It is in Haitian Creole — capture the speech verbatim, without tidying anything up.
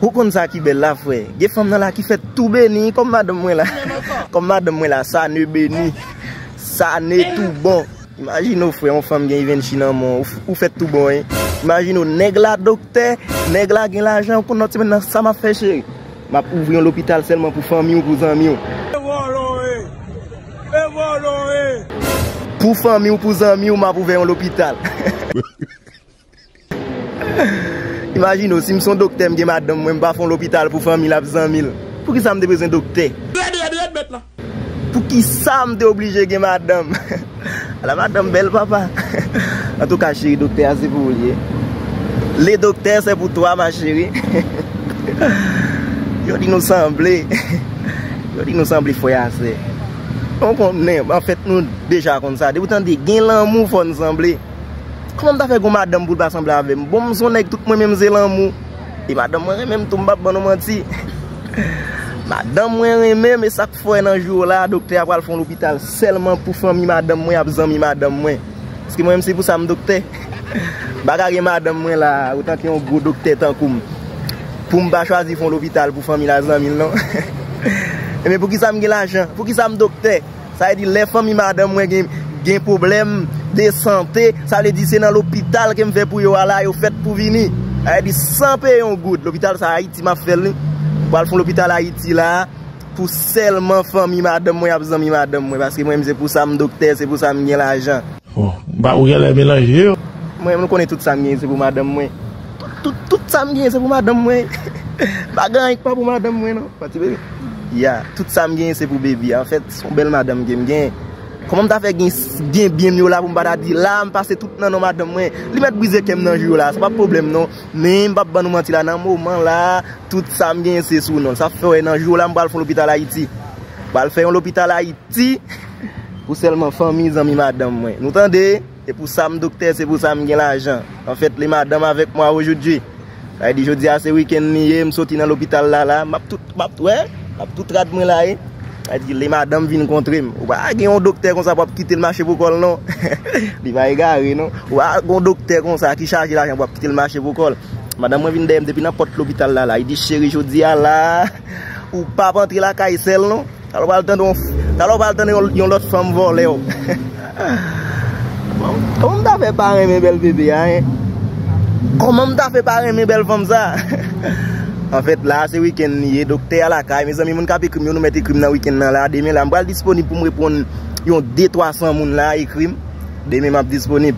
Ou konn sa ki bèl la, frè? Gen fanm nan la ki fèt tou beni, kòm madanm mwen la. Kòm madanm mwen la, sa ne beni. Sa ne tou bon. Imajine w, frè, yon fanm gen Givenchy nan men w, ou f- ou fèt tou bon, wi. Imajine w, nèg la doktè, nèg la gen lajan, ou konn lòt semèn nan sa m ap fè, cheri? M ap ouvri yon lopital sèlman pou fanmi w, pou zanmi w. E vòlò ye! E vòlò ye! Pou fanmi w, pou zanmi w, m ap ouvè yon lopital. Imajine w, si m se yon doktè, m gen madanm mwen, m pa fè yon lopital pou fanmi l ak zanmi l. Poukisa m te bezwen doktè? Rèd, rèd, rèd, bèt la. Poukisa m te oblije gen madanm? Ala madanm bèl, papa. Antouka, cheri, doktè a se pou ou l ye. Le docteur, c'est pour toi, ma chérie. Yo di nou sanble. Yo di nou sanble, frè a, sè. Nou konnen, anfèt, nou deja konn sa. Depi w tande gen lanmou, fò n sanble. Kòman m ta fè gon madanm pou l pa sanble avè m? Bon, m se yon nèg, tout mwen menm se lanmou. E madanm mwen renmen m tou, m p ap ban nou manti. Madanm mwen renmen m, e sa k fè nan jou yo la, doktè a pral fè yon lopital sèlman pou fanmi madanm mwen ak zanmi madanm mwen. Paske mwen menm se pou sa m doktè. M pa ka gen madanm mwen la, otan ke yon gwo doktè tankou m. Pou m pa chwazi fè yon lopital pou fanmi l ak zanmi l, non. Ebyen, poukisa m gen lajan? Poukisa m doktè? Sa vle di, lè fanmi madanm mwen gen, gen pwoblèm de sante, sa vle di se nan lopital ke m fè pou yo a la, yo fèt pou vini. Sa vle di, san peye yon goud. Lopital sa Ayiti m ap fè l, wi. M pral fè yon lopital Ayiti la, pou sèlman fanmi madanm mwen ak zanmi madanm mwen, paske mwen menm se pou sa m doktè, se pou sa m gen lajan. Bon, m pa, ou genlè melanje yo. Mwen, nou konnen tout sa m genyen se pou madanm mwen. Tout, tout, tout sa m genyen se pou madanm mwen. M pa gen anyen ki pa pou madanm mwen, non. Pati bebe. Ya, tout sa m genyen se pou bebe. Anfèt, se yon bèl madanm ke m genyen. Kòman m ta fè gen, gen byen m yo la pou m pa ta di la, m pase tout nan non madanm mwen? Li mèt brize kè m nan jou yo la, se pa pwoblèm, non. Men m p ap ban nou manti la, nan moman la, tout sa m genyen se sou non l. Sa fè w wè nan jou yo la, m pral fè yon lopital Ayiti. M pral fè yon lopital Ayiti. Ti, pou sèlman fanmi, zanmi madanm mwen. Nou tande? Se pou sa m doktè, se pou sa m gen lajan. Anfèt, les madames avec moi aujourd'hui. Sa vle di, jodi a se wikenn li ye, m soti nan lopital la, la, m ap tout, m ap, wè, m ap tout rad mwen la, e. Sa vle di, les madames vin kontre m. Ou pa gen yon doktè konsa pou ap kite l mache pou kò l, non. Li pa egare, non. Ou pa gen yon doktè konsa ki chaje lajan pou ap kite l mache pou kò l. Madanm mwen vin dèyè m depi nan pòt lopital la, la. Li di, cheri, jodi a la, ou p ap antre lakay sèl, non. Talè w pral tande yon, talè w pral tande yon, yon lòt fanm vòlè w. Kòman m ta fè pa renmen bèl bebe a, en? Kòman m ta fè pa renmen bèl fanm sa? Anfèt, la, se wikenn li ye, doktè a lakay. Mezanmi, moun k ap ekri m yo, nou mèt ekri m nan wikenn nan la. Demen la, m pral disponib pou m reponn yon de twa san moun la, ekri m. Demen, m ap disponib.